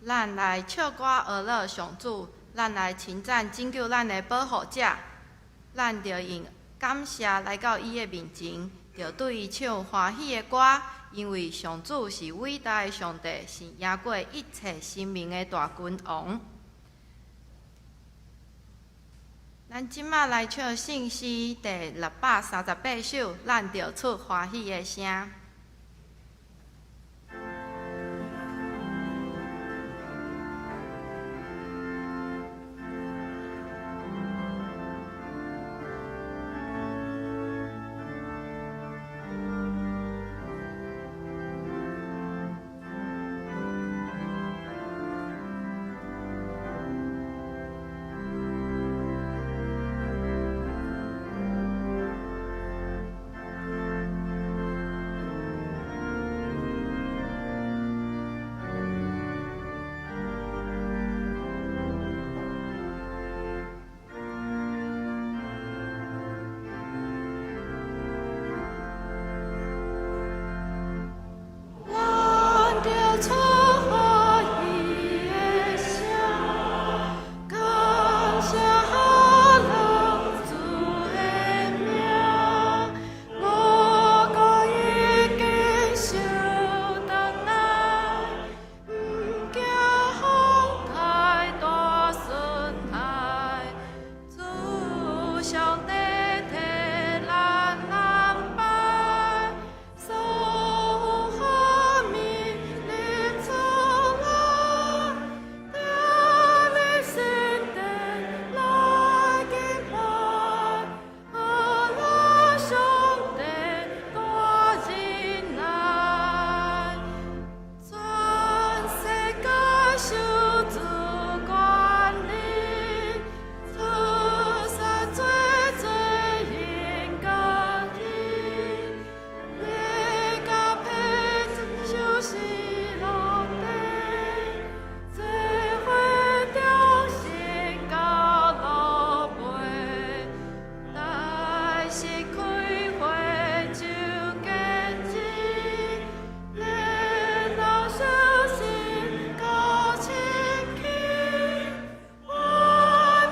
咱來唱歌學樂上主，咱來稱讚拯救咱的保護者。咱著用感謝來到伊的面前，著對伊唱歡喜的歌，因為上主是偉大的上帝，是贏過一切神明的大君王。咱這馬來唱聖詩第638首，咱著出歡喜的聲。咱著出歡喜的聲，感謝咱主的名。五穀已經收轉來，毋驚風颱大損害。主上帝替咱安排，所有好物拎出來，徛佇神殿來敬拜，阿拉上帝大仁愛，全世界受主管理，出山做做因家己，欲共彼收拾落地，做伙忠心到落尾，大事開會就見證，然後相信到清氣，原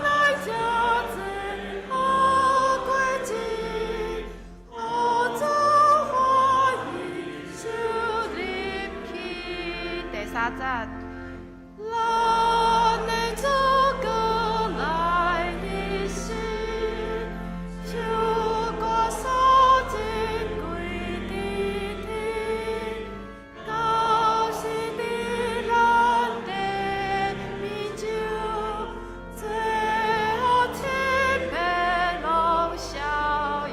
來這濟好果子，予主歡喜收入去。第三節。咱的主閣來時，唱歌所珍貴的天，到時佇咱的面前，最後七遍攏笑語，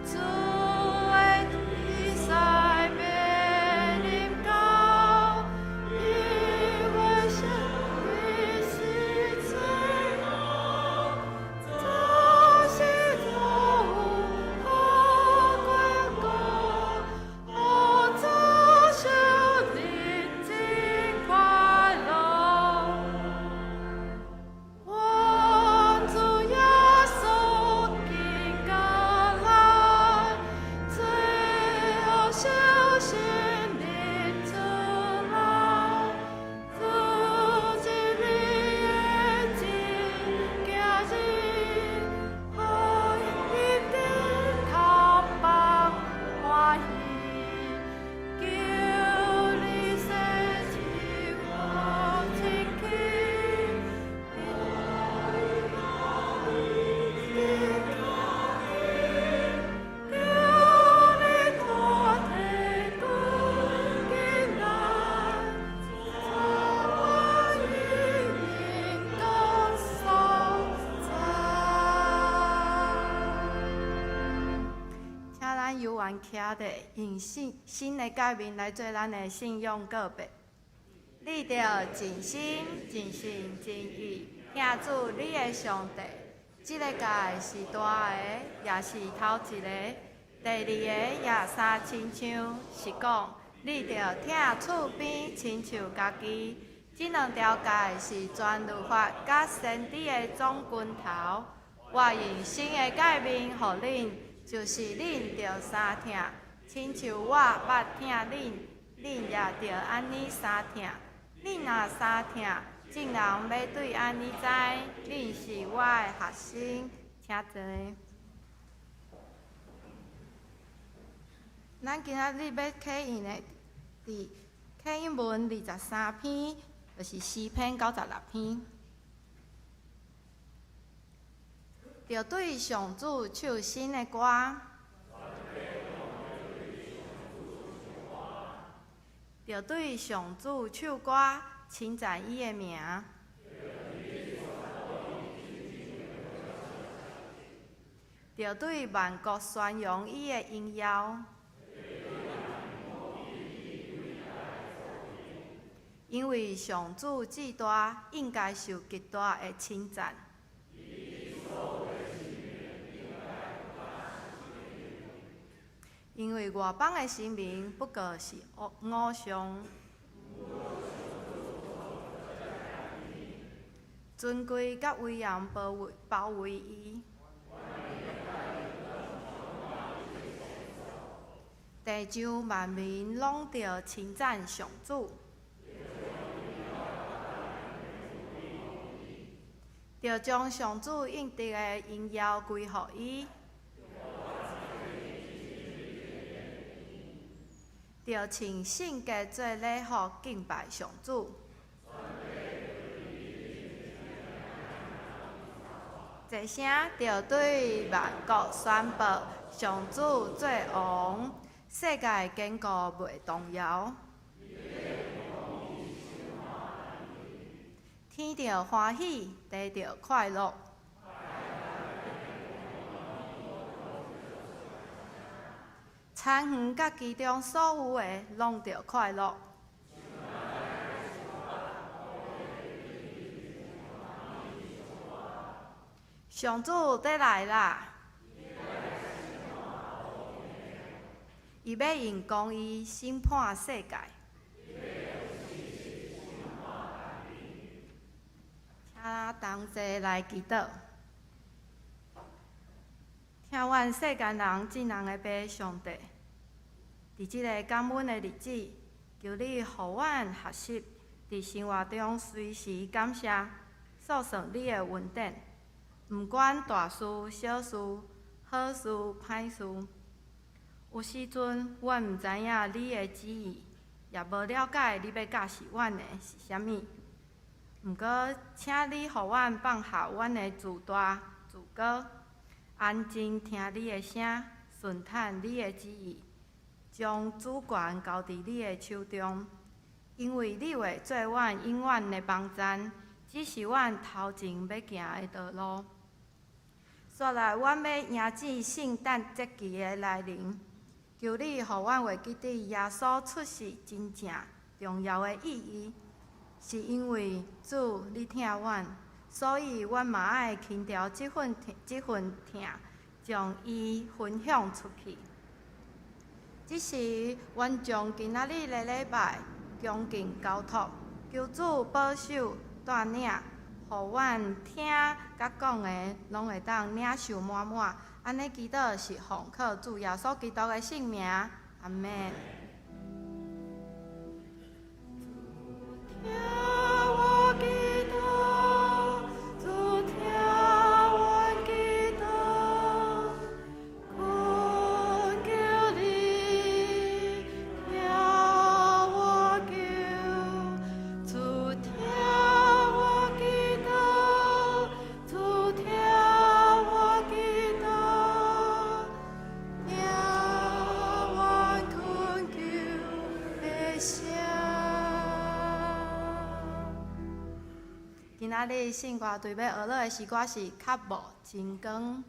主的比賽欲臨到，伊會勝利是最好，就是所有好果子，予主受日真快樂。願主耶穌緊趕來，最後受洗認出來，主這裡的真行日，予伊頂頭放歡喜，求你洗淨我清氣。求你大體拄緊來，做我榮光所在。請咱猶原徛著，用新新的誡命來做咱的信仰告白。你著盡心、盡性、盡意，疼主你的上帝。這个誡是大的，也是頭一個。第二個也相親像，是講你著疼厝邊親像家己。這兩條誡是全律法佮先知的總根頭。我用新的誡命予恁，就是恁著相疼，親像我捌疼恁，恁也著按呢相疼。恁若相疼，眾人欲對按呢知，恁是我的學生。請坐。咱今仔日欲啟用的，佇啟應文23篇，就是詩篇96篇。著對上主唱新的歌，著對上主唱歌，稱讚伊的名。著對萬國宣揚伊的榮耀。因為上主至大，應該受極大的稱讚。因為外邦的神明不過是偶像。尊貴佮威嚴包圍包圍伊。地上萬民攏著稱讚上主。著將上主應得的榮耀歸予伊。著穿聖潔做禮服敬拜上主。齊聲著對萬國宣布上主做王，世界堅固袂動搖。天著歡喜，地著快樂。田園佮其中所有的，攏著快樂。上主佇來啦！伊欲用公義審判世界。請同齊來祈禱。疼阮世間人眾人的父上帝，佇這个感恩的日子，求你予阮學習佇生活中隨時感謝、數算你的恩典。毋管大事、小事、好事、歹事，有時陣阮毋知影你的旨意，也無了解你欲教示阮的是啥物。毋過，請你予阮放下阮的自大、自高，安靜聽你的聲，順趁你的旨意，將主權交佇你的手中。因為你會做阮永遠的幫贊，指示阮頭前欲行的道路。煞來，阮欲迎接聖誕節期的來臨，求你予阮會記得耶穌出世真正重要的意義，是因為主你疼阮，所以阮嘛愛輕著這份疼，這份疼，將伊分享出去。這時，阮將今仔日的禮拜恭敬交託，求主保守帶領，予阮聽佮講的攏會當領受滿滿。按呢祈禱是奉靠主耶穌基督的聖名，阿們。主聽我祈禱，主聽阮祈禱，懇求你聽我求。主聽我祈禱，主聽我祈禱，聽阮懇求的聲。今仔日聖歌隊欲學落的詩歌是《渴慕真光》。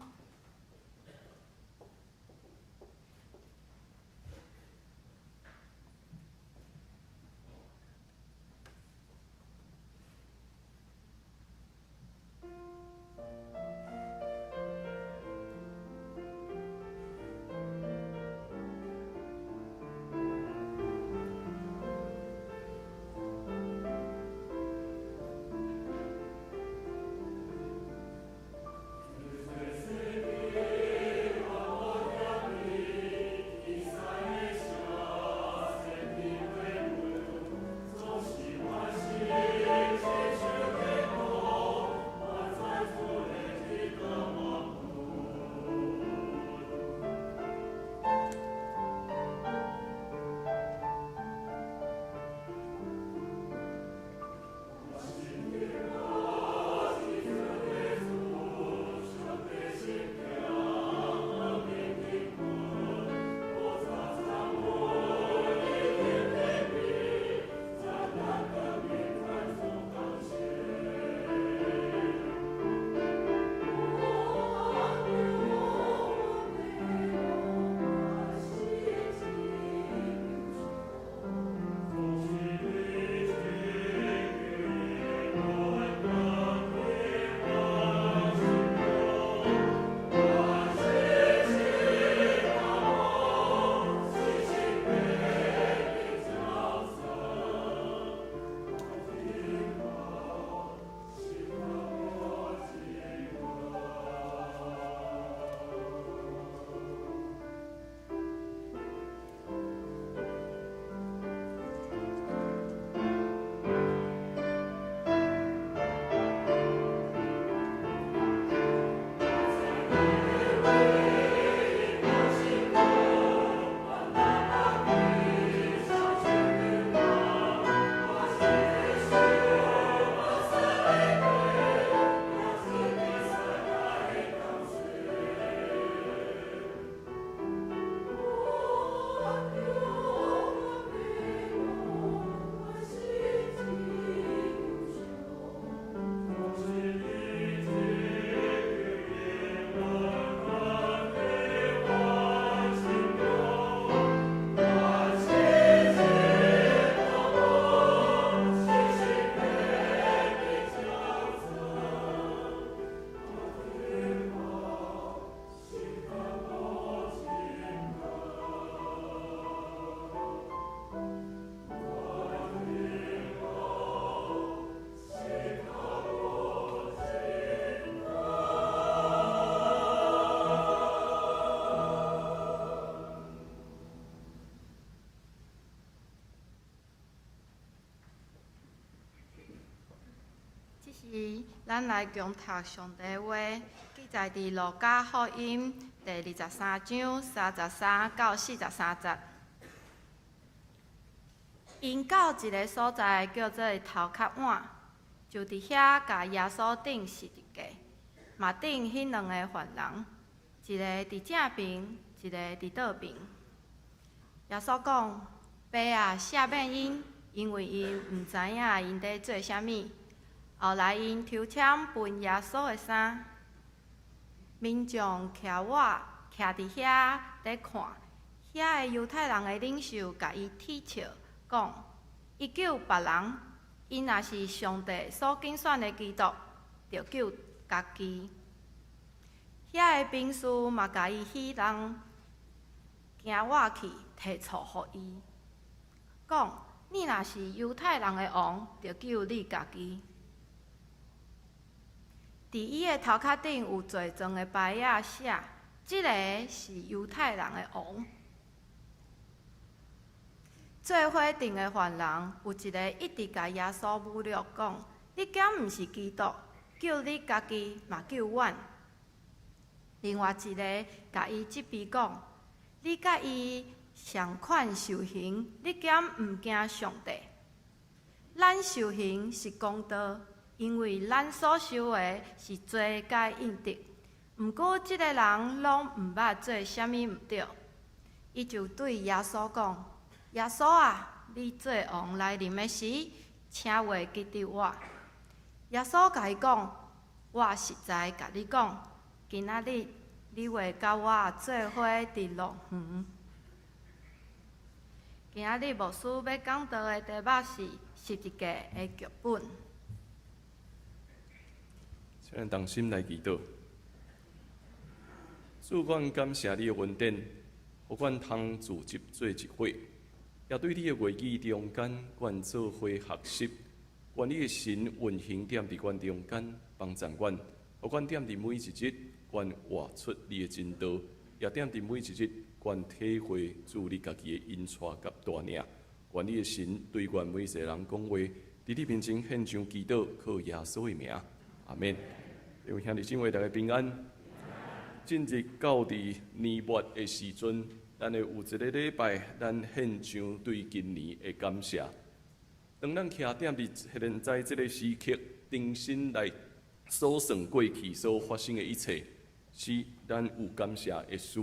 咱來共讀上帝話，記載佇路加福音第23章33到43節。𪜶到一个所在叫做頭殼碗，就佇遐共耶穌釘十字架，嘛釘彼兩个犯人，一个佇正爿，一个佇倒爿。耶穌講：爸啊，赦免𪜶，因為𪜶毋知影𪜶佇做啥物。後來𪜶抽籤分耶穌的衫，民眾徛倚徛佇遐佇看，遐个猶太人的領袖共伊恥笑，講：伊救別人，伊若是上帝所揀選的基督，就救家己。遐个兵士嘛共伊戲弄，行倚去提醋予伊，講：你若是猶太人的王，就救你家己。佇伊的頭殼頂有罪狀的牌仔寫：這个是猶太人的王。做伙釘的犯人有一个一直共耶穌侮辱，講：你敢毋是基督？救你家己，嘛救阮。另外一个共伊責備講：你佮伊仝款受刑，你敢毋驚上帝？咱受刑是公道，因為咱所受的是罪該應得。毋過這个人攏毋捌做啥物毋對。伊就對耶穌講：耶穌啊，你做王來臨的時，請袂記得我。耶穌共伊講：我實在共你講，今仔日你會佮我做伙佇樂園。今仔日牧師欲講道的題目是十字架的劇本。請咱同心來祈禱。主，阮感謝你的恩典，予阮通聚集做一伙，也對你的話語中間，阮做伙學習。願你的神運行踮佇阮中間，幫助阮，予阮踮佇每一日，阮活出你的真道，也踮佇每一日，阮體會主你家己的引帶佮帶領。願你的神對阮每一个人講話，佇你面前獻上祈禱，靠耶穌的名，阿們。各位兄弟姊妹，大家平安。進入到佇年末的時陣，咱會有一个禮拜，咱獻上對今年的感謝。當咱徛踮佇現在這个時刻，重新來數算過去所發生的一切，是咱有感謝的事。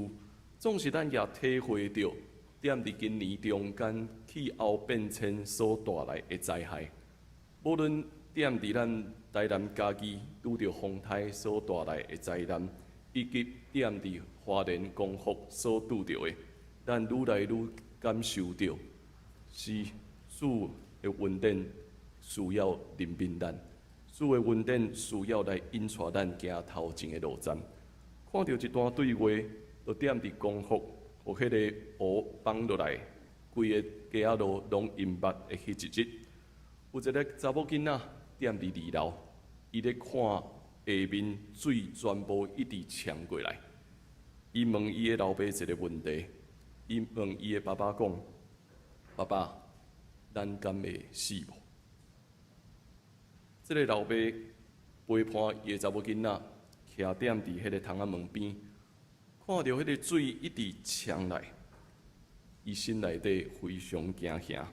總是咱也體會著，踮佇今年中間氣候變遷所帶來的災害，無論踮佇咱台南嘉義拄著風颱所帶來的災難，以及踮佇花蓮光復所拄著的，咱愈來愈感受著是主的恩典需要憐憫咱，主的恩典需要來引帶咱行頭前的路站。看著一段對話，就踮佇光復，予彼个湖放落來，規个街仔路攏淹沒的彼一日，有一个查某囡仔踮佇二樓，伊咧看下面水全部一直衝過來。伊問伊的老爸一个問題，伊問伊的爸爸講：爸爸，咱敢會死無？這个老爸陪伴伊的查某囡仔，徛踮佇彼个窗仔門邊，看著彼个水一直衝來，伊心內底非常驚嚇，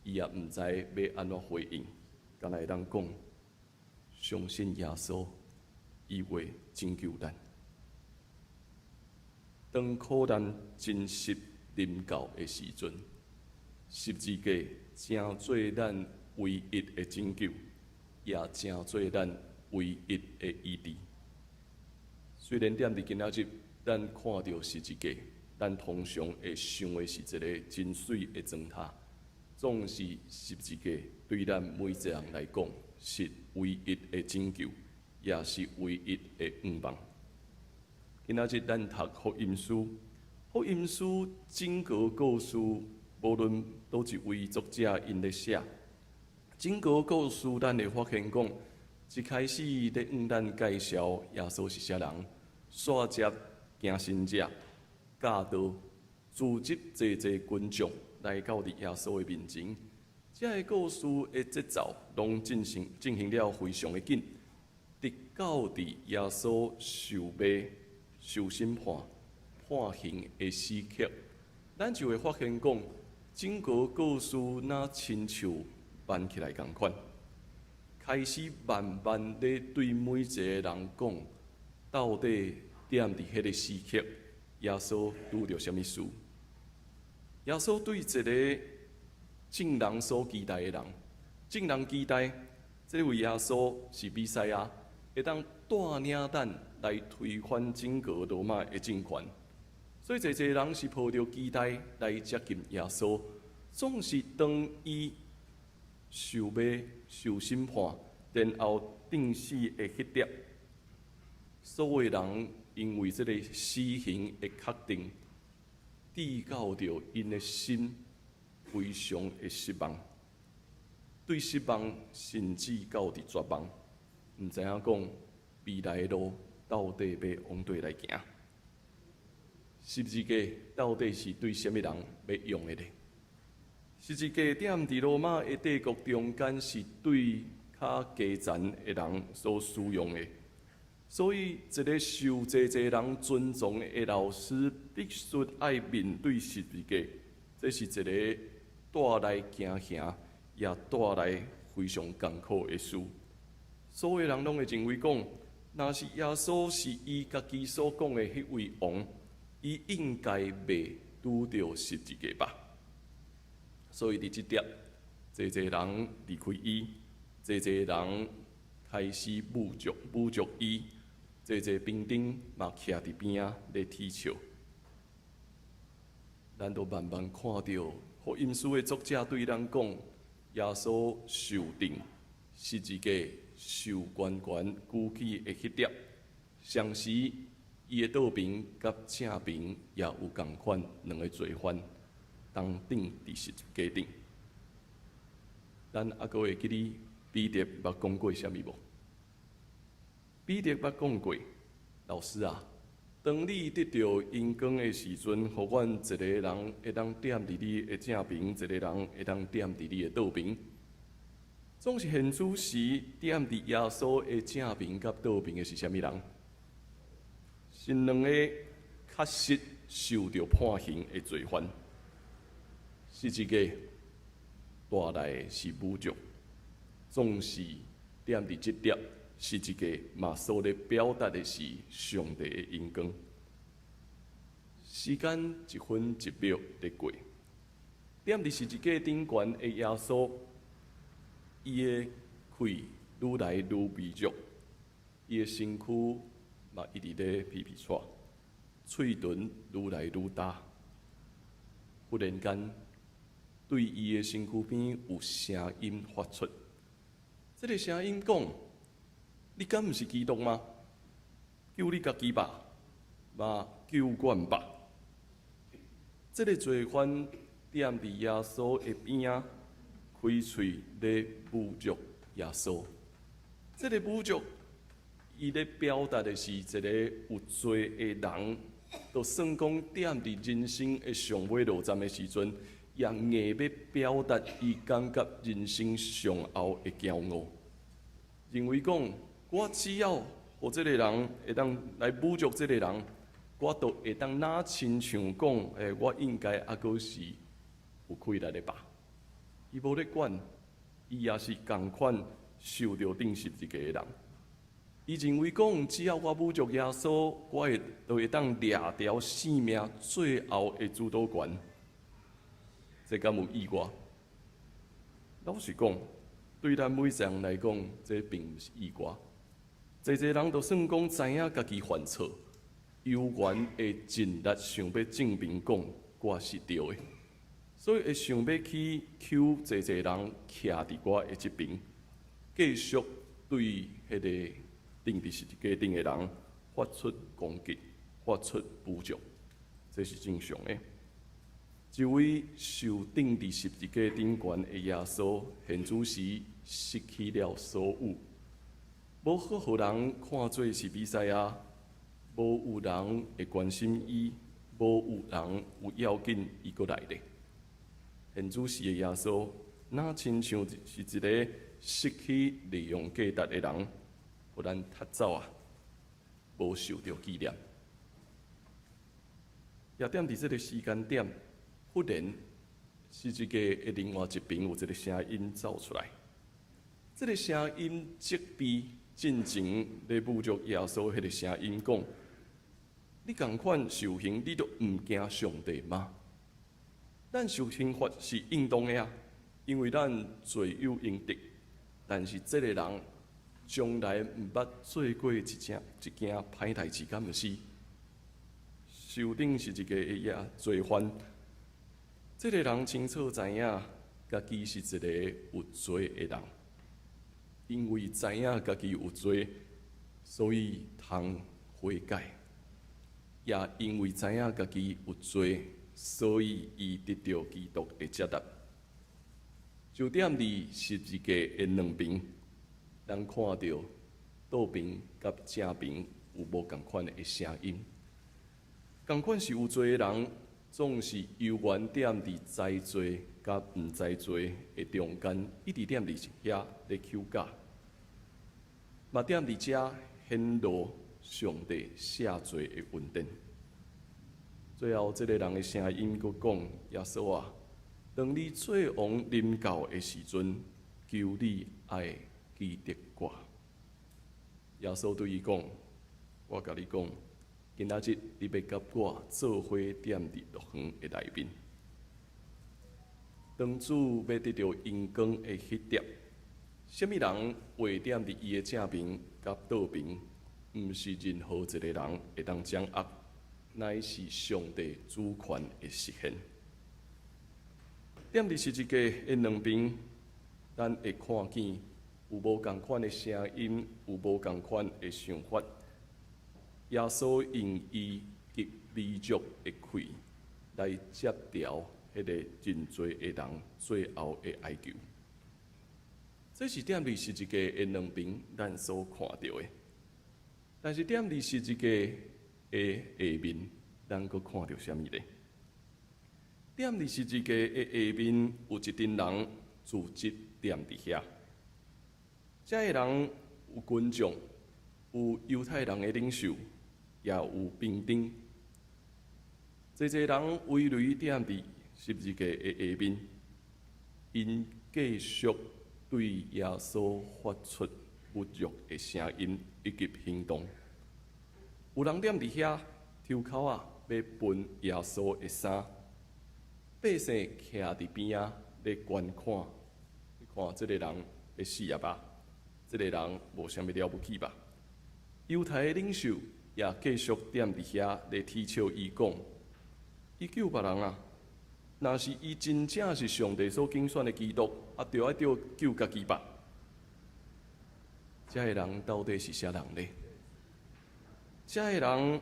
伊也毋知欲按怎回應，干焦會當講，相信耶穌，伊會拯救咱。當苦難真實臨到的時陣，十字架成做咱唯一的拯救，也成做咱唯一的醫治。雖然踮佇今仔日，咱看著十字架，咱通常會想的是一个真媠的燈塔，總是十字架對咱每一个人來講是唯一的拯救，也是唯一的向望。今仔日咱讀福音書，福音書整個故事，無論佗一位作者𪜶咧寫，整個故事咱會發現講，一開始咧向咱介紹耶穌是啥人，煞接行神跡、教導、組織濟濟群眾來到佇耶穌的面前，這个故事的節奏攏進行了非常的緊。直到佇耶穌受賣、受審判、判刑的時刻，咱就會發現講，整個故事若親像慢起來仝款，開始慢慢咧對每一個人講，到底踮佇彼個時刻，耶穌拄著啥物事？耶穌對一個眾人所期待的人，眾人期待這位耶穌是彌賽亞，會當帶領咱來推翻整個羅馬的政權。所以，濟濟人是抱著期待來接近耶穌。總是當伊受賣、受審判，然後釘死的彼刻，所有人因為這個死刑的確定，致到著𪜶的心非常的失望，對失望甚至到佇絕望，毋知影講未來的路到底欲往佗來行。十字架到底是對啥物人欲用的呢？十字架踮佇羅馬的帝國中間是對較低層的人所使用的，所以一個受濟濟人尊重的老師，必須愛面對十字架，這是一個帶來驚嚇，也帶來非常艱苦的事。所有人攏會認為講，若是耶穌是伊家己所講的彼位王，伊應該袂拄著十字架吧？所以佇這點，濟濟人離開伊，濟濟人開始侮辱侮辱伊，濟濟兵丁嘛徛佇邊仔咧恥笑。咱都慢慢看著福音書的作者對咱講，耶穌受釘十字架受懸懸舉起的彼點，同時伊的倒爿佮正爿也有仝款兩个罪犯同釘佇十字架頂。咱猶閣會記得彼得捌講過啥物無？彼得捌講過，老師啊，當你得著榮光的時陣，予阮一个人會當踮佇你的正爿，一個人會當踮佇你的倒爿。總是現此時踮佇耶穌的正爿佮倒爿的是啥物人？是兩個確實受著判刑的罪犯。十字架帶來的是侮辱，總是踮佇這點十字架嘛所咧表達的是上帝的榮光。時間一分一秒咧過，踮佇十字架頂懸的耶穌，伊的氣愈來愈微弱，伊的身軀嘛一直咧皮皮掣，喙唇愈來愈焦。忽然間，對伊的身軀邊有聲音發出，這个聲音講：你敢毋是基督嗎？救你家己吧，嘛救阮吧。這个罪犯踮佇耶穌的邊仔，開喙咧侮辱耶穌。這个侮辱，伊咧表達的是一个有罪的人，就算講踮佇人生的上尾路站的時陣，也硬欲表達伊感覺人生上後的驕傲，認為講我只要予這个人會當來侮辱這个人，我就會當若親像講，我應該猶閣是有氣力的吧？伊無咧管，伊也是仝款受著釘十字架的人。伊認為講，只要我侮辱耶穌，我會就會當掠著性命最後的主導權。這敢有意外？老實講，對咱每一個人來講，這並毋是意外。濟濟人都算講知影家己犯錯，猶原會盡力想欲證明講我是對的，所以會想欲去求濟濟人徛佇我的這爿，繼續對彼個釘佇十字架頂的人發出攻擊、發出侮辱，這是正常的。這位受釘佇十字架頂懸的耶穌，現此時失去了所有，無好予人看做是彌賽亞，無有人會關心伊，無有人有要緊伊閣來咧。現此時的耶穌，若親像是一個失去利用價值的人，予咱踢走啊，無受著紀念。也踮佇這个時間點，忽然十字架的另外一邊有一个聲音走出來，這个聲音責備進前咧侮辱耶穌彼个聲音講：你仝款受刑，你都毋驚上帝嗎？咱受刑罰是應當的啊，因為咱罪有應得。但是這个人從來毋捌做過一件歹代誌，敢毋是？受定十字架的也罪犯，這个人清楚知影，家己是一個有罪的人，因為知影家己有罪，所以通悔改；也因為知影家己有罪，所以伊得著基督的接納。就踮佇十字架的兩邊，咱看著倒邊佮正邊有無仝款的聲音。仝款是有罪的人，總是猶原踮佇知罪佮毋知罪的中間，一直踮佇遐咧糾結，嘛踮佇遮顯露上帝赦罪的恩典。最後，這个人的聲音閣講：耶穌啊，當你做王臨到的時陣，求你愛記得我。耶穌對伊講：我共你講，今仔日你欲佮我做伙踮佇樂園的內面。當主欲得著榮光的彼粒，啥物人會踮佇伊的正邊佮倒邊，毋是任何一個人會當掌握，乃是上帝主權的實現。踮佇十字架的兩邊，咱會看見有無仝款的聲音，有無仝款的想法。耶穌用伊極微弱的氣來接調彼个認罪的人最後的哀求。這是踮佇十字架的兩邊咱所看著的。但是踮佇十字架的下面，咱閣看著啥物咧？踮佇十字架的下面，有一陣人聚集踮佇遐。這个人有群眾，有猶太人的領袖，也有兵丁。濟濟人圍圍踮佇十字架的下面，𪜶繼續對耶穌發出侮辱的聲音以及行動。有人踮佇遐抽鬮仔，欲分耶穌的衫。百姓徛佇邊仔咧觀看，你看這个人欲死啊吧？這个人無啥物了不起吧？猶太的領袖也繼續踮佇遐咧恥笑伊講：伊救別人啊！若是伊真正是上帝所揀選的基督，啊，著愛著救家己吧？這个人到底是啥人呢？這个人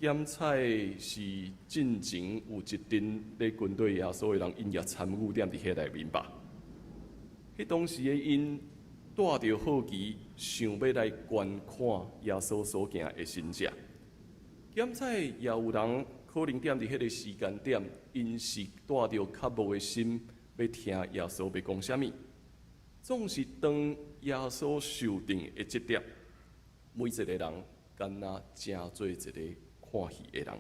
檢採是進前有一陣咧跟隨耶穌的人，𪜶也參與踮佇彼內面吧？彼當時的𪜶帶著好奇，想欲來觀看耶穌所行的神跡。檢採也有人可能踮佇彼个時間點，𪜶是帶著渴慕的心，欲聽耶穌欲講啥物。總是當耶穌受釘的這點，每一个人敢若成做一個看戲的人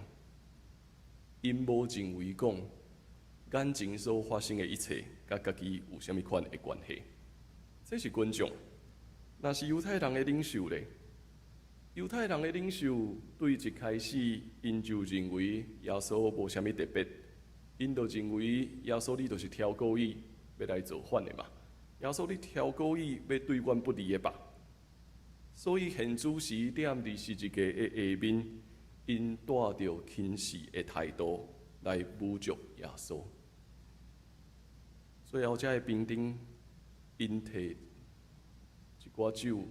，𪜶無認為講眼前所發生的一切，佮家己有啥物款的關係。這是群眾，若是猶太人的領袖咧，猶太人的領袖對一開始，𪜶就認為耶穌無啥物特別，𪜶就認為耶穌你就是挑故意欲來造反的嘛。耶穌你挑故意欲對阮不利的吧？所以現此時踮佇十字架的下面，𪜶帶著輕視的態度來侮辱耶穌。最後，這个兵丁𪜶提一寡酒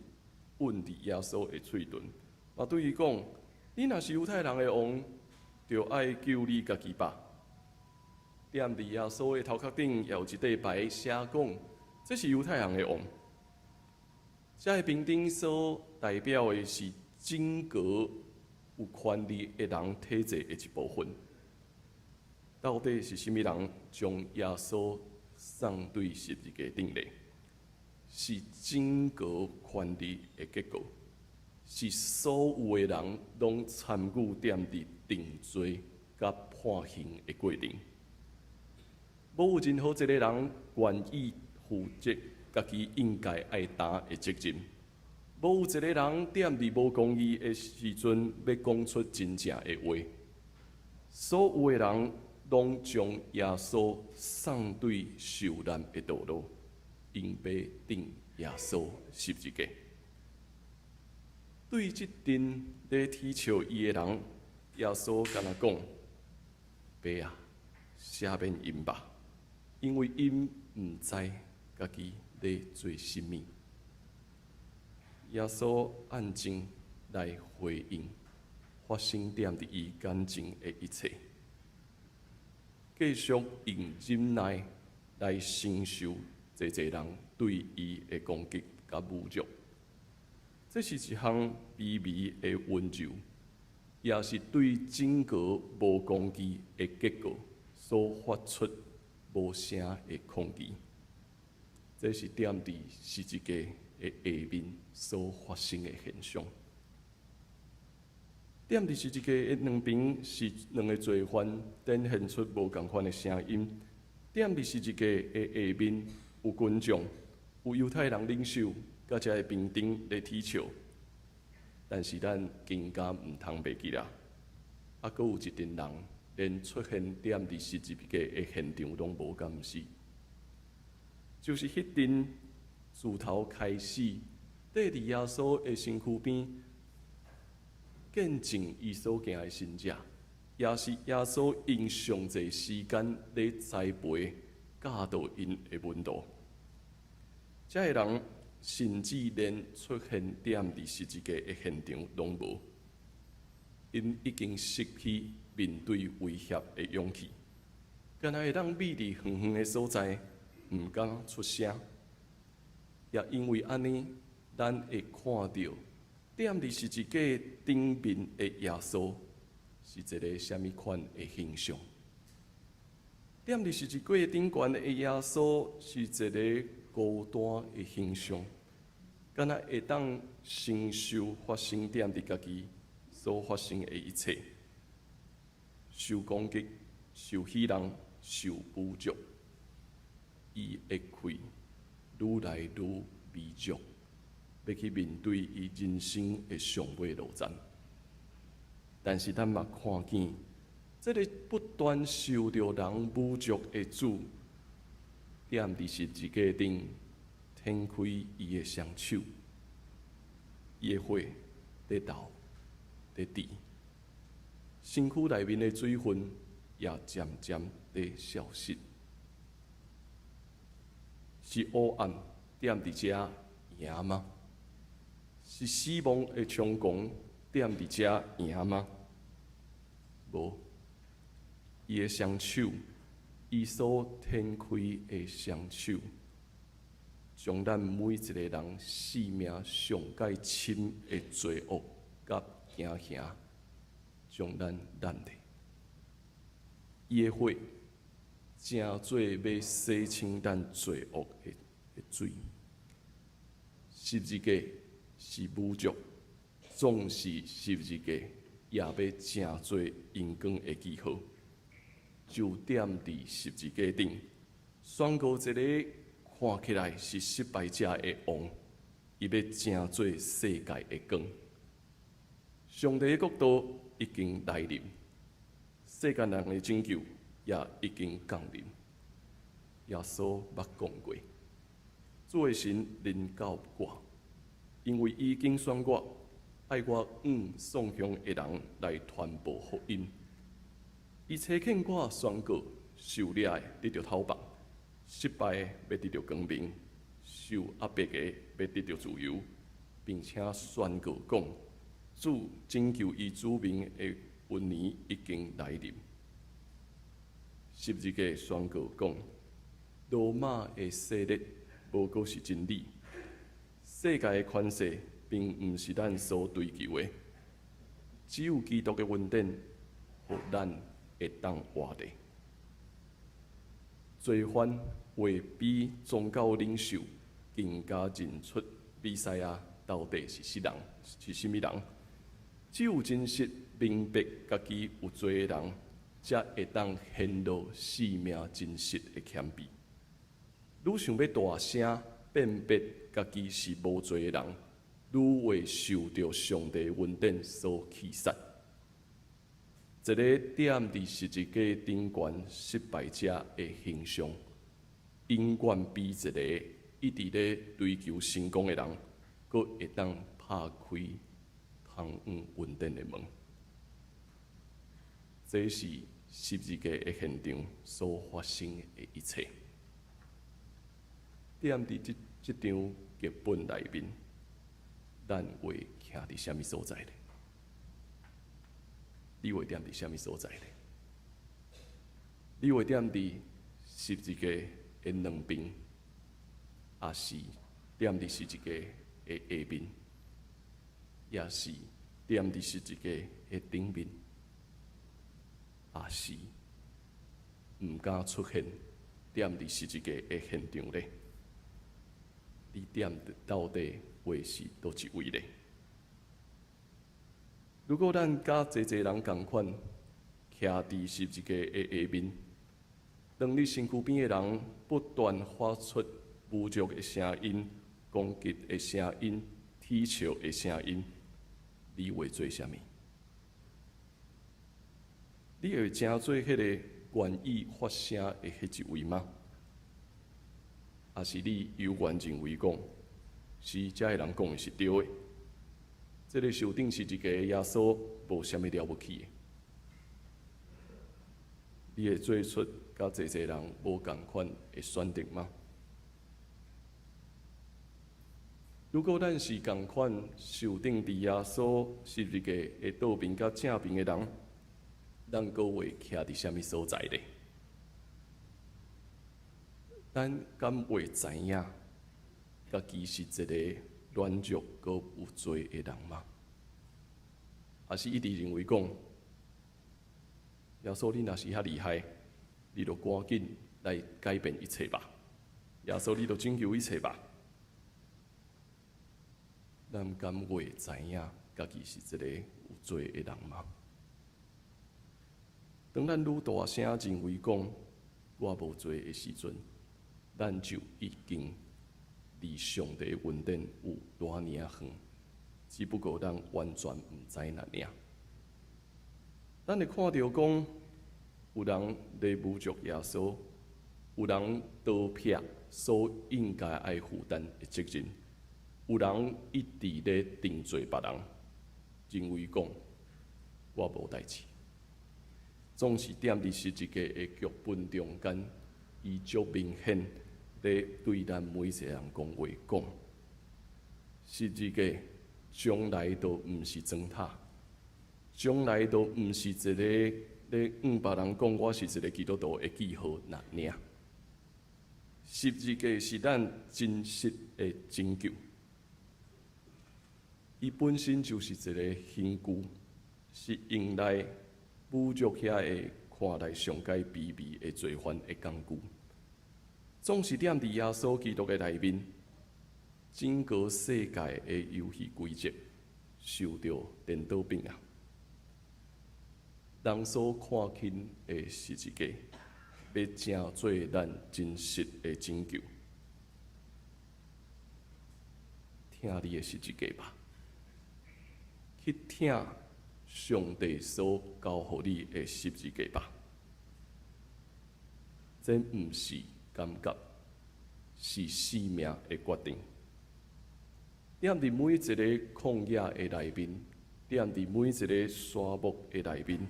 吮佇耶穌的喙唇，嘛對伊講：你若是猶太人的王，就愛救你家己吧。踮佇耶穌的頭殼頂，也有一塊牌寫講：這是猶太人的王。這个兵丁所代表的是整個有權力的人體制的一部分。到底是啥物人將耶穌送對十字架頂咧？是整個權力的結構。是所有的人攏參與踮佇定罪佮判刑的過程。無有任何一个人願意負責家己應該愛擔的責任。無有一個人踮佇無公義的時陣，欲講出真正的話。所有的人攏將耶穌送對受難的道路，𪜶欲釘耶穌十字架。對這陣咧恥笑伊的人，耶穌敢若講：爸啊，赦免𪜶吧，因為𪜶毋知家己咧做啥物。耶穌按靜來回應發生踮佇伊眼前的一切，繼續用忍耐來承受濟濟人對伊的攻擊佮侮辱。這是一項卑微的溫柔，也是對整個無公義的結果所發出無聲的抗議。這是踮佇十字架的下面所發生的現象。踮佇十字架的兩邊是兩个罪犯，展現出無仝款的聲音。踮佇十字架的下面有群眾，有猶太人領袖，佮遮的兵丁咧恥笑。但是咱更加毋通袂記啦，猶閣有一陣人連出現踮佇十字架的現場攏無，敢毋是？就是彼陣自頭開始，綴佇耶穌的身軀邊，見證伊所行的神跡，也是耶穌用上濟時間咧栽培、教導𪜶的門徒。遮的人甚至連出現踮佇十字架的現場攏無，𪜶已經失去面對威脅的勇氣，敢若會當覕佇遠遠的所在，毋敢出聲。也因為按呢，咱會看著踮佇十字架頂面的耶穌是一个啥物款的形象。踮佇十字架頂懸的耶穌是一个孤單的形象，敢若會當承受發生踮佇家己所發生的一切，受攻擊、受戲弄、受侮辱，伊的氣愈來愈微弱，欲去面對伊人生的上尾路程。但是咱嘛看見，這个不斷受著人侮辱的主，踮佇十字架頂，展開伊的雙手，伊的血佇流，佇滴，身軀內面的水分也漸漸佇消失。是黑暗踮佇遮贏嗎？是死亡的猖狂踮佇遮贏嗎？無，伊的雙手，伊所展開的雙手，將咱每一个人性命上蓋深的罪惡佮驚嚇，將咱攬著。伊的血成做欲洗清咱罪惡的水。十字架是侮辱，總是十字架也欲成做榮光的記號。就踮佇十字架頂，宣告一个看起來是失敗者的王，伊欲成做世界的光。上帝的國度已經來臨，世間人的拯救也已經降臨。耶穌捌講過：主的神臨到我，因為伊揀選我，愛我向喪鄉的人來傳報福音。伊差遣我宣告受掠的得著透放，失敗的欲得著光明，受壓迫的欲得著自由，並且宣告講：主拯救伊子民的恩年已經來臨。十字架宣告講：羅馬的勢力無閣是真理，世界的權勢並毋是咱所追求的，只有基督的恩典，予咱會當活著。罪犯會比宗教領袖更加認出彌賽亞到底是啥人，是啥物人。只有真實明白家己有罪的人，才會當顯露生命真實的謙卑。愈想欲大聲辨別家己是無罪的人，愈會受著上帝恩典所棄殺。一個踮佇十字架頂懸失敗者的形象，永遠比一個一直咧追求成功的人，閣會當拍開通往恩典的門。這是十字架的現場所發生的一切。踮佇這場劇本內面，咱會徛佇啥物所在咧？你會踮佇啥物所在咧？你會踮佇十字架的兩邊，抑是踮佇十字架的下面，抑是踮佇十字架的頂面，抑是毋敢出現踮佇十字架的現場咧？你踮到底會是佗一位咧？如果咱佮濟濟人仝款，徛佇十字架的下面，當你身軀邊的人不斷發出侮辱的聲音、攻擊的聲音、恥笑的聲音，你會做啥物？你會成做彼個願意發聲的彼一位嗎？抑是你猶原認為講，是遮个人講的是對的？這个受釘十字架的耶穌無啥物了不起的。你會做出佮濟濟人無仝款的選擇嗎？如果咱是仝款受釘佇耶穌十字架的倒爿佮正爿的人，咱閣會徛佇啥物所在咧？咱敢會知影家己是一个軟弱閣有罪的人嗎？抑是一直認為講，耶穌你若是遐厲害，你就趕緊來改變一切吧！耶穌你就拯救一切吧！咱敢會知影家己是一個有罪的人嗎？當咱愈大聲認為講我無罪的時陣，咱就已經離上帝恩典有偌爾遠，只不過咱完全毋知爾爾。咱會看著講，有人咧侮辱耶穌，有人逃避所應該愛負擔的責任，有人一直咧定罪別人，認為講我無代誌，總是踮佇十字架的劇本中間，伊足明顯咧對咱每一個人講話講，十字架從來都毋是磚塔，從來都毋是一個咧向別人講我是一個基督徒的記號爾爾。十字架是咱真實的拯救，伊本身就是一个刑具，是用來侮辱遐个看來上蓋卑微的罪犯的工具。總是踮佇耶穌基督的內面，整個世界的遊戲規則受著顛倒變啊！人所看輕的十字架，欲成做咱真實的拯救。疼你的十字架吧，去疼上帝所交予你的十字架吧。這毋是感覺，是生命的決定。踮佇每一个曠野的內面，踮佇每一个沙漠的內面，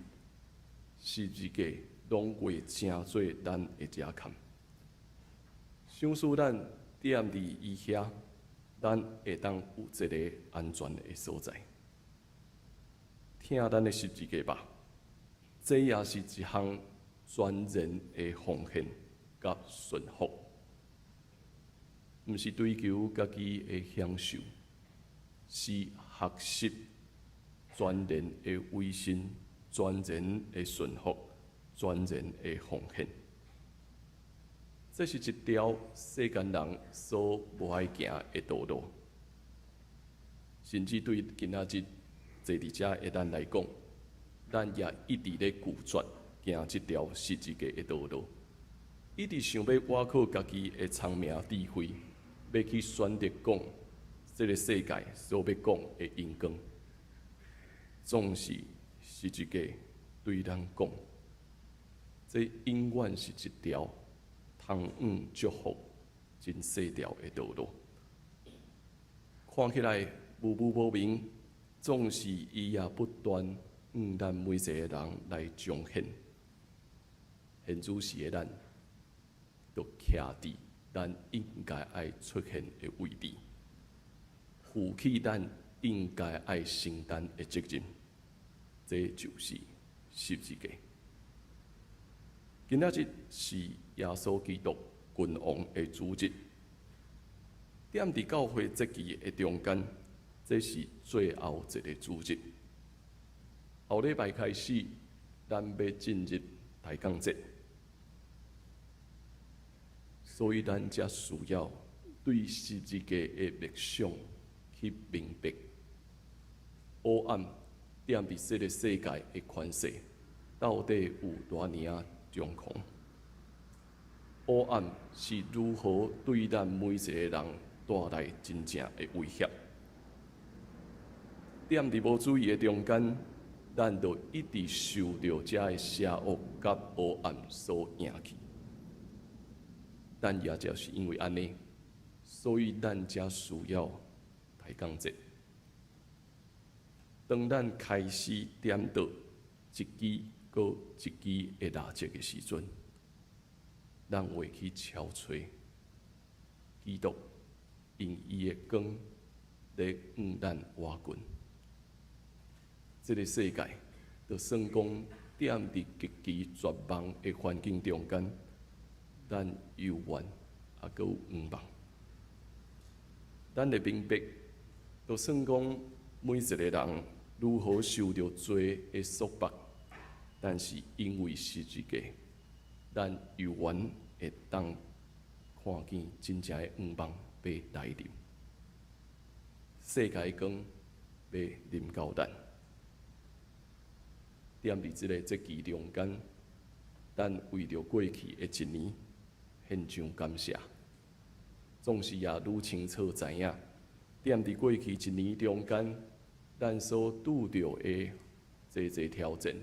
十字架攏會成做咱的遮崁。想使咱踮佇伊遐，咱會當有一个安全的所在。疼咱的十字架吧，這也是一項全然的奉獻佮順服，毋是追求家己的享受，是學習全然的委身、全然的順服、全然的奉獻。這是一條世間人所無愛行的道路。甚至對今仔日坐佇遮的咱來講，咱也一直咧拒絕行這條十字架的道路，一直想欲倚靠家己的聰明智慧，欲去選擇講這个世界所欲講的榮光，總是十字架對咱講，這永遠是一條通往祝福真細條的道路。看起來無無無明，總是伊也不斷向咱每一个人來彰顯。現主時的咱，就徛佇咱應該愛出現的位置，負起咱應該愛承擔的責任。這就是十字架。今仔日是耶穌基督君王的主日，踮佇教會節期的中間，這是最後一个主日。後禮拜開始，咱欲進入大降節，所以咱才需要對十字架的默想去明白，黑暗踮佇這个世界的權勢到底有偌爾仔猖狂？黑暗是如何對咱每一个人帶來真正的威脅？踮佇無注意的中間，咱就一直受著這个邪惡佮黑暗所贏去。但也就是因為按呢，所以咱才需要大降節。當咱開始點著一支閣一支的蠟燭的時陣，咱會去敲揣基督用伊的光來向咱倚近。這个世界，就算講踮佇極其絕望的環境中間，咱猶原猶閣有向望。咱會明白，就算講每一个人如何受著罪的束縛，但是因為十字架，咱猶原會當看見真正的向望欲來臨，世界光欲臨到咱。踮佇這个節期中間，咱為著過去的一年獻上感謝，總是也愈清楚知影，踮佇過去一年中間，咱所拄著的濟濟挑戰、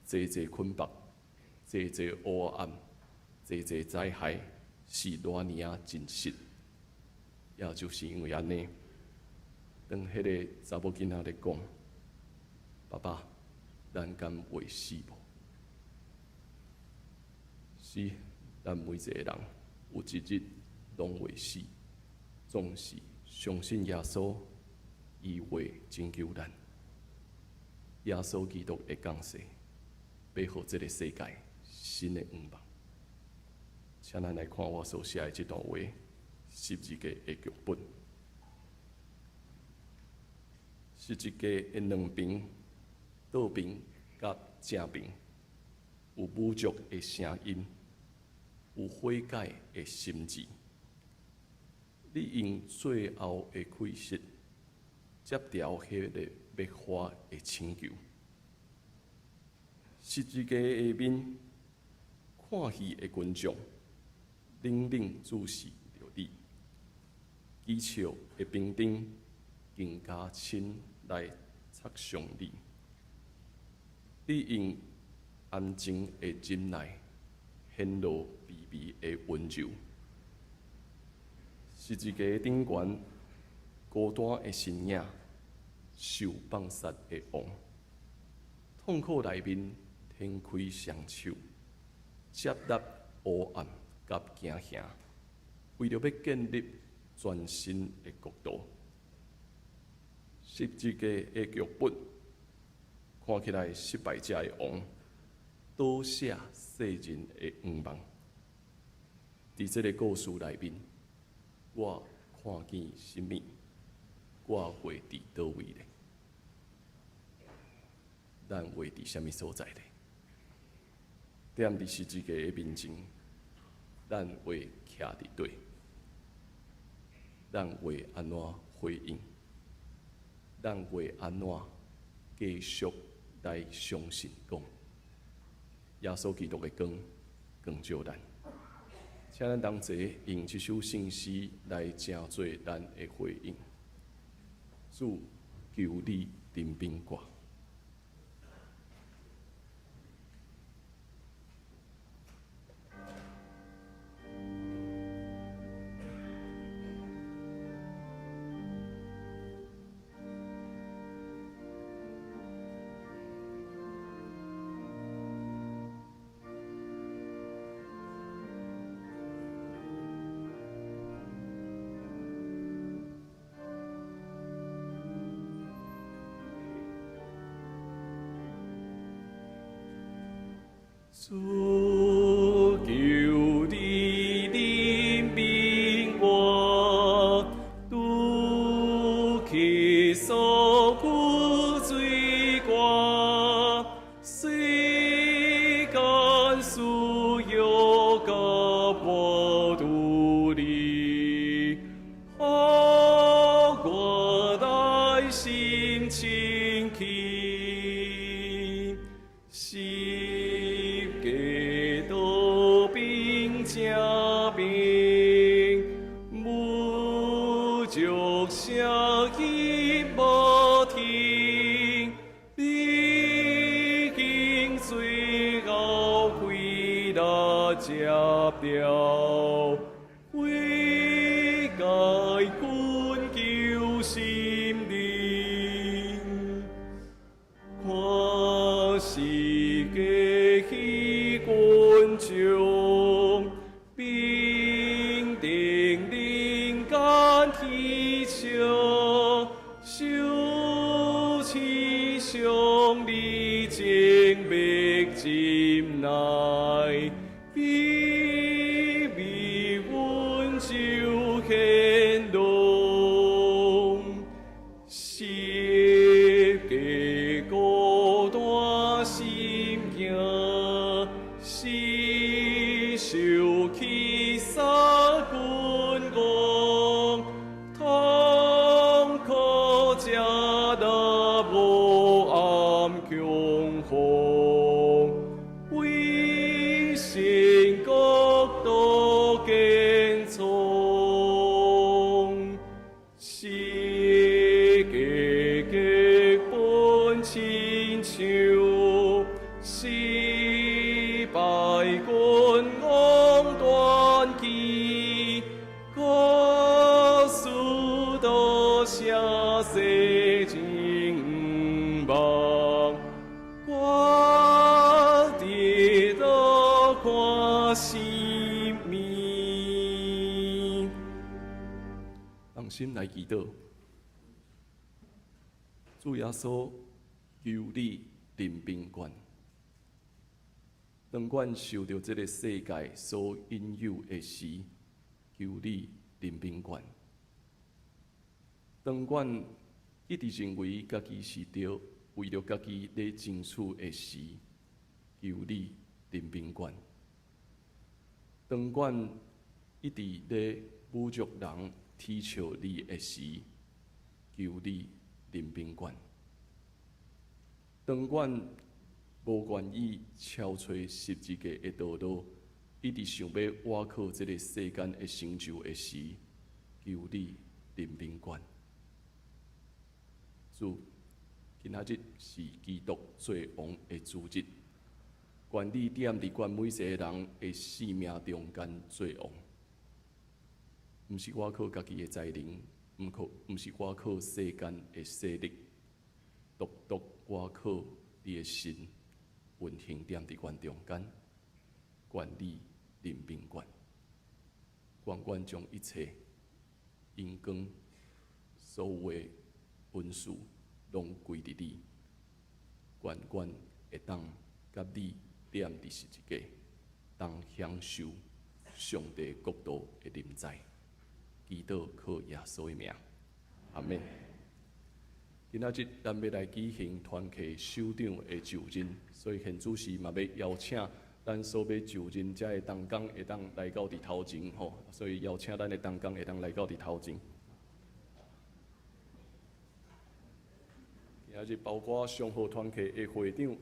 濟濟捆縛、濟濟黑暗、濟濟災害，是偌爾仔真實。也就是因為按呢，當彼个查某囡仔咧講：“爸爸，咱敢會死無？”是，咱每一个人有一日攏會死，總是相信耶穌，伊會拯救咱。耶穌基督的降世，欲予這个世界新的向望。請咱來看我所寫的這段話，十字架的劇本。十字架的兩爿，倒爿佮正爿，有侮辱的聲音，有悔改的心志。你用最後的氣息，接牢彼个欲發的請求。十字架下面看戲的群眾，冷冷注視著你，譏笑的兵丁更加親來插傷你。你用安靜的忍耐，顯露卑微的溫柔。十字架頂懸，孤單的身影，受放殺的王，痛苦內面展開雙手，接納黑暗佮驚嚇，為著欲建立全新的國度。十字架的劇本，看起來失敗者的王，倒寫世人的向望。佇這个故事內面，我看見啥物？我會佇佗位咧？咱會佇啥物所在咧？踮佇十字架的面前，咱會徛佇佗？咱會按怎回應？咱會按怎繼續來相信講，耶穌基督的光光照咱？請咱同齊用這首聖詩來成做咱的回應。主，求你憐憫我。主，求你憐憫我，拄去所有罪過，世間私欲佮無獨立，予我內心清氣，十架刀兵正兵，侮辱聲音無停，已經最後虧力食掉，悔改困求心靈，看世界彼群眾，平定人間啼笑，受刺傷你靜默忍耐，卑微阮就顯露。十架孤單心行，死受氣殺君王，痛苦這若無暗強風，為神國度建創。十架結本親像，失敗君王斷機，可使多寫世情夢，我佇倒看生命。同心來祈禱，主耶穌，求你憐憫阮。當阮受著這個世界所引誘的時，求你憐憫阮。當阮一直認為家己是對，為著家己咧爭取的時，求你憐憫阮。當阮一直咧侮辱人、恥笑你的時，求你憐憫阮。當阮無願意超出十字架的道路，一直想欲倚靠這个世間的成就的時，求你憐憫阮。主，今仔日是基督做王的主日，願你踮佇阮每一個人的生命中間做王。毋是倚靠家己的才能，毋是倚靠世間的勢力，獨獨倚靠你的神運行踮佇阮中間，願你憐憫阮，願阮將一切榮光、所有的恩賜攏歸佇你，願阮會當佮你踮佇十字架，當享受上帝國度的臨在。祈禱靠耶穌的名，阿們。今仔日咱欲來舉行團契首長的就任，所以現主時嘛欲邀請咱所欲就任遮的同工會當來到佇頭前吼，所以邀請咱的同工會當來到佇頭前。今日包括上好團契的會長、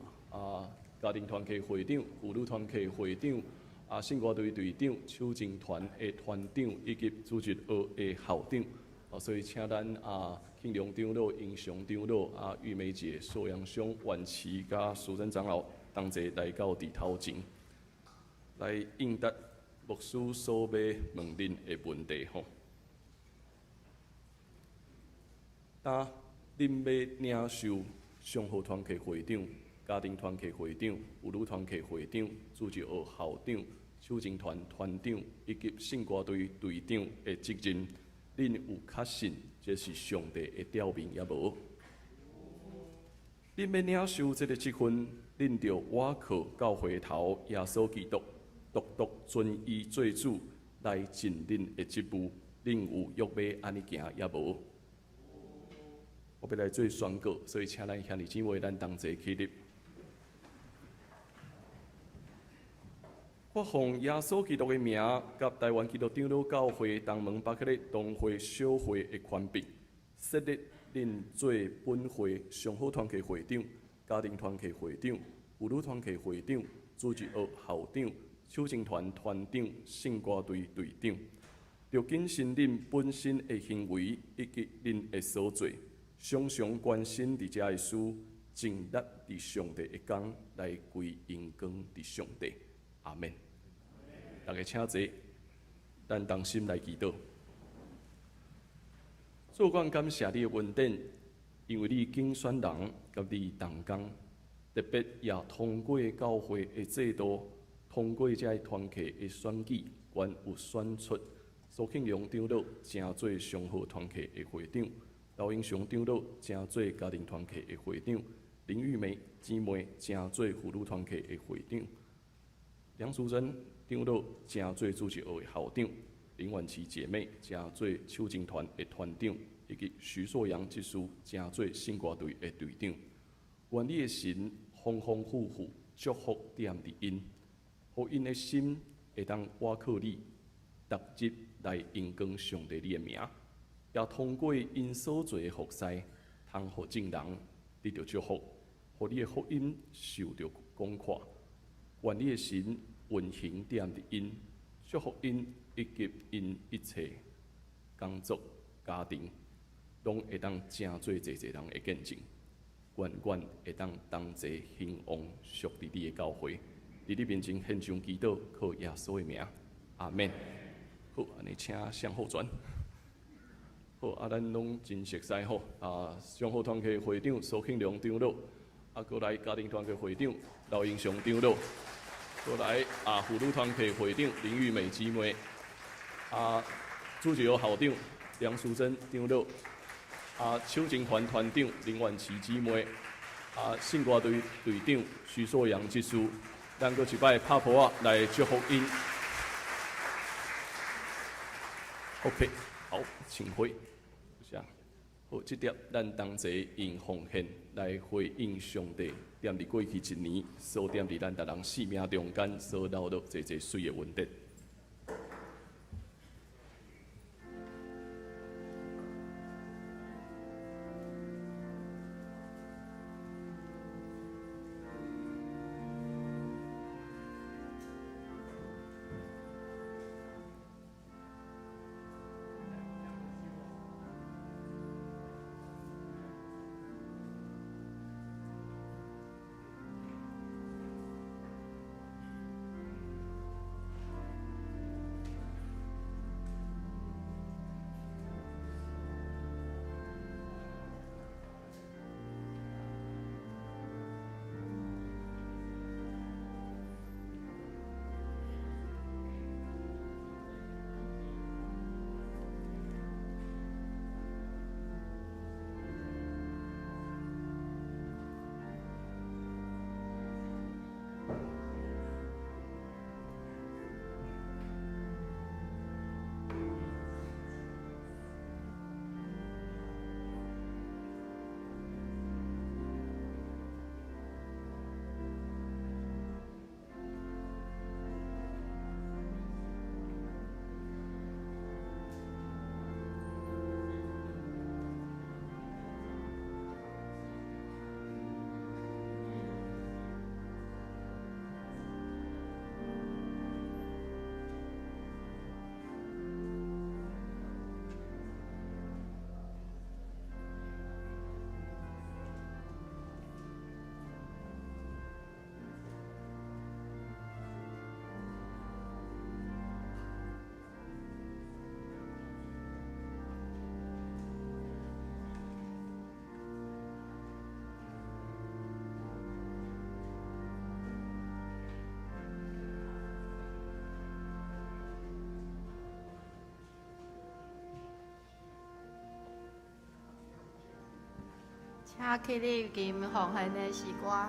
家庭團契會長、婦女團契會長、聖歌隊隊長、手情團的團長以及主日學的校長。所以請咱慶良長老、英雄長老、玉梅姐、碩陽兄、婉琪佮淑珍長老同齊來到佇頭前，來應答牧師所欲問恁的問題吼。當恁欲領受上好團契會長、家庭團契會長、婦女團契會長、主日學校長、手情團團長以及聖歌隊隊長的職任，恁有確信這是上帝的召命抑無？恁欲領受這個職分，恁著倚靠教會頭耶穌基督，獨獨尊伊做主來盡恁的職務。恁有約欲按呢行抑無？我欲來做宣告，所以請咱兄弟姊妹，咱同齊起立。我奉耶穌基督的名，佮台灣基督長老教會東門巴克禮同會小會的權柄，設立恁做本會上好團契會長、家庭團契會長、婦女團契會長、主日學校長、手情團團長、聖歌隊隊長，著謹慎恁本身的行為以及恁的所做，常常關心佇遮的事，盡力佇上帝的工來歸榮光佇上帝。阿們。大家請坐，咱同心來祈禱。主，阮感謝你的恩典，因為你揀選人佮你同工，特別也通過教會的制度，通過這个團契的選舉，阮有選出蘇慶良長老成做上好團契的會長，劉英雄長老成做家庭團契的會長，林玉梅姊妹成做婦女團契的會長，梁淑珍長老成做主日學的校長，林婉琪姐妹成做手情團的團長，以及徐碩陽執事成做聖歌隊的隊長。願你的神豐豐富富祝福踮佇𪜶，予𪜶的心會當倚靠你，逐日來榮光上帝你的名，也通過𪜶所做的服侍，通予眾人得著祝福，予你的福音受著廣闊。願你的神運行踮佇𪜶，祝福𪜶以及𪜶一切工作、家庭，攏會當成做濟濟人的見證。願阮會當同齊興旺屬佇你的教會，佇你面前獻上祈禱，靠耶穌的名，阿們。好，按呢請向後轉。好，咱攏真熟似吼。上好團契會長蘇慶良長老，閣來家庭團契會長劉英雄長老，閣來婦女團契會長林玉美姊妹，主日學校長梁淑珍長老，手情團團長林婉琪姊妹，聖歌隊隊長徐碩陽執事，咱閣一擺拍噗仔來祝福𪜶。OK，好，請回。謝。好，這碟咱同齊用奉獻來回應上帝，踮佇過去一年所踮佇咱逐人生命中間所流落濟濟水的恩典。請起立吟奉獻的詩歌。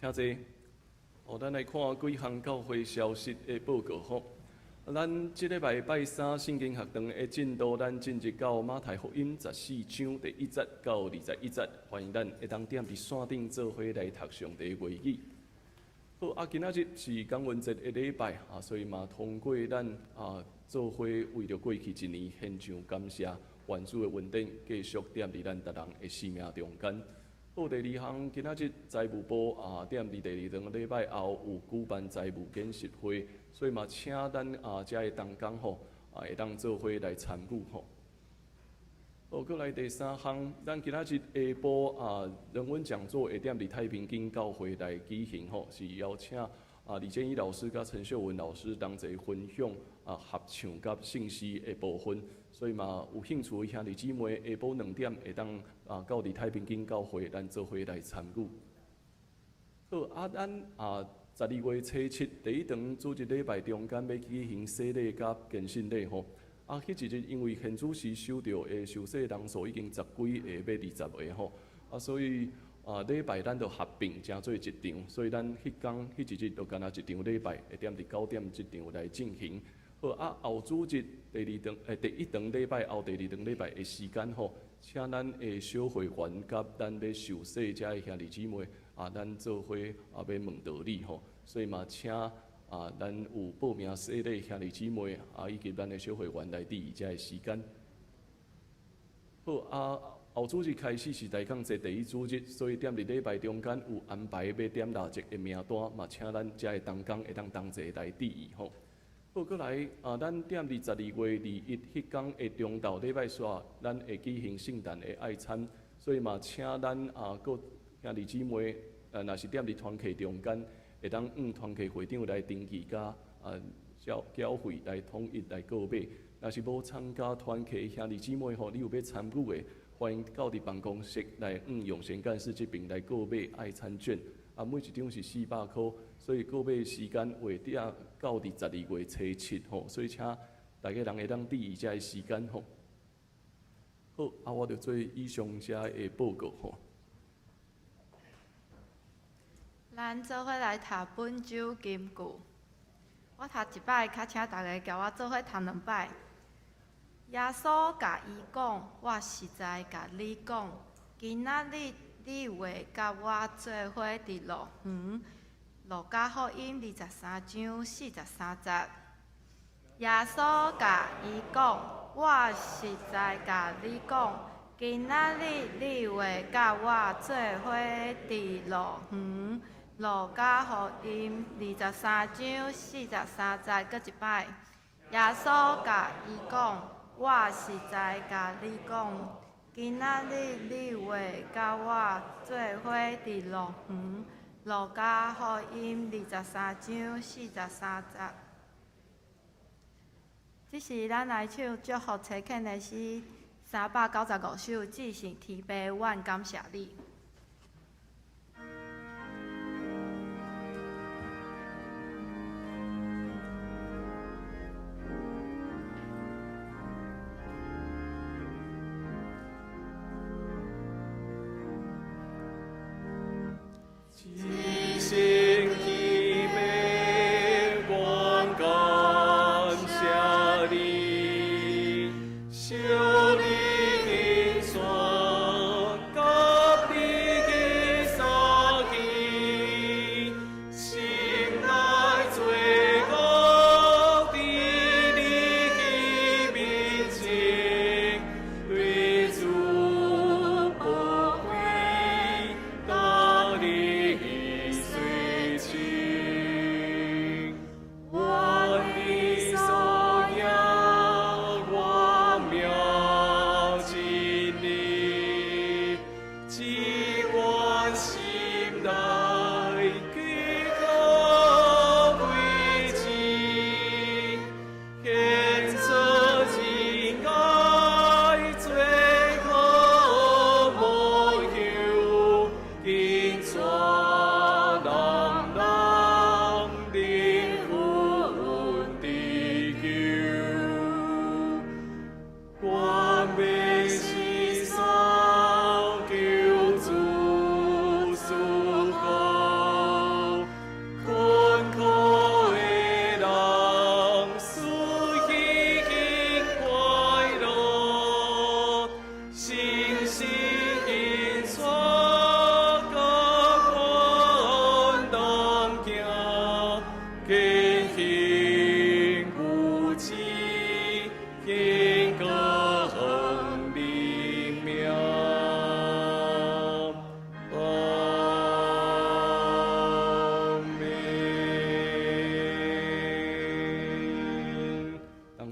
請坐。哦，咱來看幾項教會消息的報告吼。咱這禮拜拜三聖經學堂的進度，咱進入到馬太福音14章第1節到21節，歡迎咱會當踮佇線頂做伙來讀上帝話語。好，啊，今仔日是感恩節的禮拜啊，所以嘛，通過咱啊做伙為著過去一年獻上感謝，願主的恩典繼續踮佇咱逐人的生命中間。好，第二項，今仔日財務部啊，踮佇第二頓禮拜後有舉辦財務見習會，所以嘛，請咱啊遮的同工吼啊，會當做伙來參與吼。好，閣來第三項，咱今仔日下晡啊，人文講座會踮佇太平間教會來舉行吼，是邀請啊李建一老師佮陳秀文老師同齊分享啊合唱佮聖詩的部分，所以嘛有興趣的兄弟姊妹，下晡2點會當啊到佇太平間教會，咱做伙來參與。好，啊，咱啊12月初7第一堂主日禮拜中間欲舉行洗禮佮堅信禮吼。啊，彼一日因為現主時收著的受洗人數已經十幾個，欲20個吼，啊，所以啊禮拜咱就合併成做一場，所以咱彼工彼一日就干焦一場禮拜，會踮佇9點這場來進行。好，啊，後主日第二頓，第一頓禮拜後第二頓禮拜的時間吼，請咱的小會員佮咱欲受洗遮的兄弟姊妹啊，咱做伙啊欲問道理吼，所以嘛請啊咱有報名洗禮兄弟姊妹啊，以及咱的小會員來注意遮的時間。好，啊，後主日開始是大港節第一主日，所以踮佇禮拜中間有安排欲點蠟燭的名單，嘛請咱遮的同工會當同齊來注意吼。好，閣來啊，咱踮佇12月21彼工的中晝禮拜四，咱會舉行聖誕的愛餐，所以嘛請咱啊各兄弟姊妹，啊，若是踮佇團契中間，會當向團契會長來登記，佮啊繳繳費來統一來購買。若是無參加團契兄弟姊妹吼，你有欲參與的，歡迎到佇辦公室來向永賢幹事這爿來購買愛餐券。啊，每一張是400箍，所以購買時間會踮到佇12月初7吼，所以請大家人會當注意遮个時間吼。好，啊，我就做以上遮的報告吼。咱做伙來讀本周金句。我讀一擺，較請大家共我做伙讀兩擺。耶穌共伊講：我實在共你講，今仔日你會佮我做伙佇樂園。路加福音23章43節。耶穌共伊講：我實在共你講，今仔日你會佮我做伙佇樂園。路加福音23章43節，閣一擺。耶穌共伊講：我實在共你講，今仔日你會佮我做伙佇樂園。路加福音23章43節。這時，咱來唱祝福差遣的詩395首，至聖天父，阮感謝你。至聖天父，阮感謝你，小你的山，佮你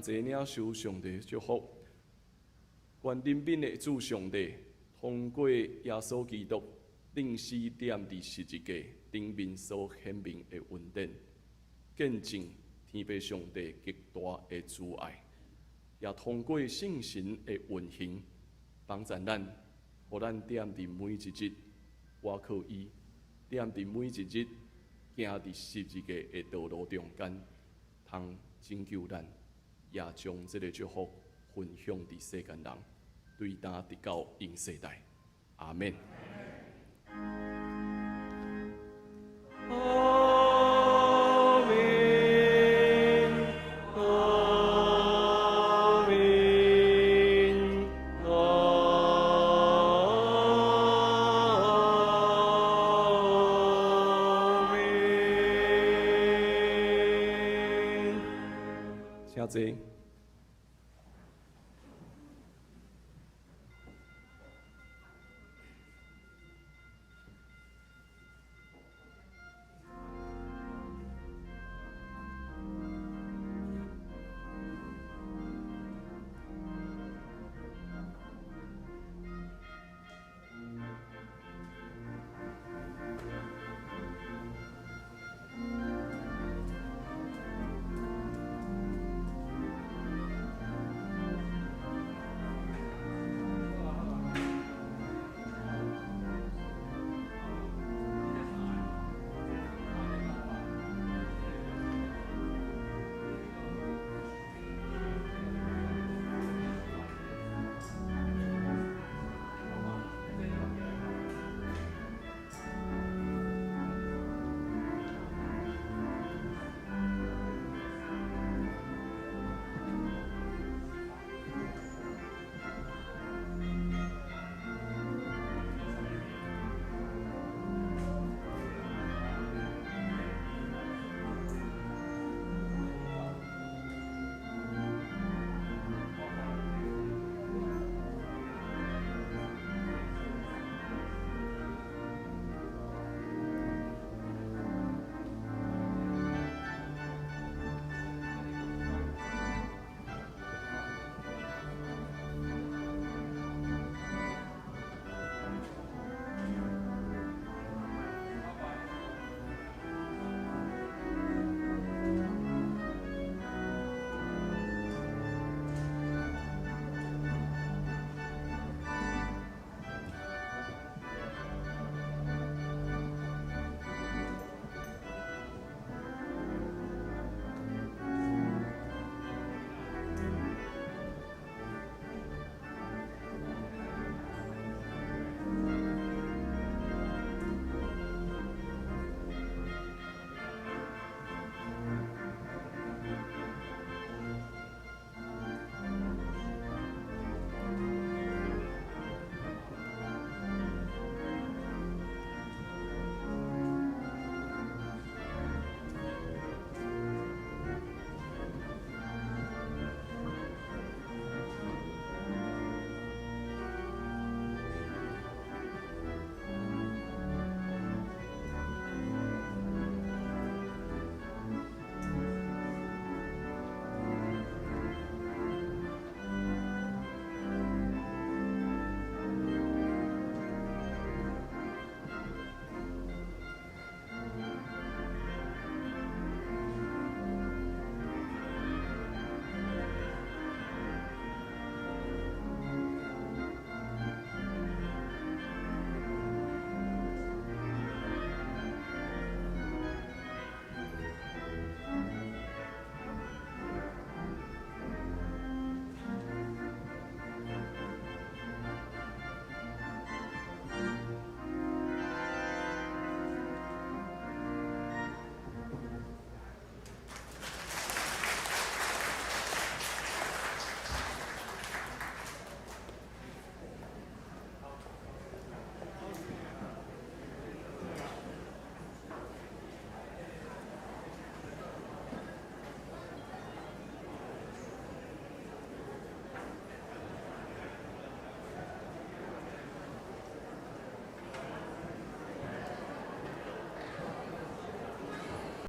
齊領受上帝祝福。願憐憫的主上帝，通過耶穌基督釘死釘佇十字架頂面所顯明的恩典，見證天父上帝極大的慈愛，也通過聖神的運行，幫助咱，予咱踮佇每一日倚靠伊，踮佇每一日行佇十字架的道路中間，通拯救咱，也將這个祝福分享佇世間人，對今直到永世代。阿們。阿們，阿們，阿們。請坐。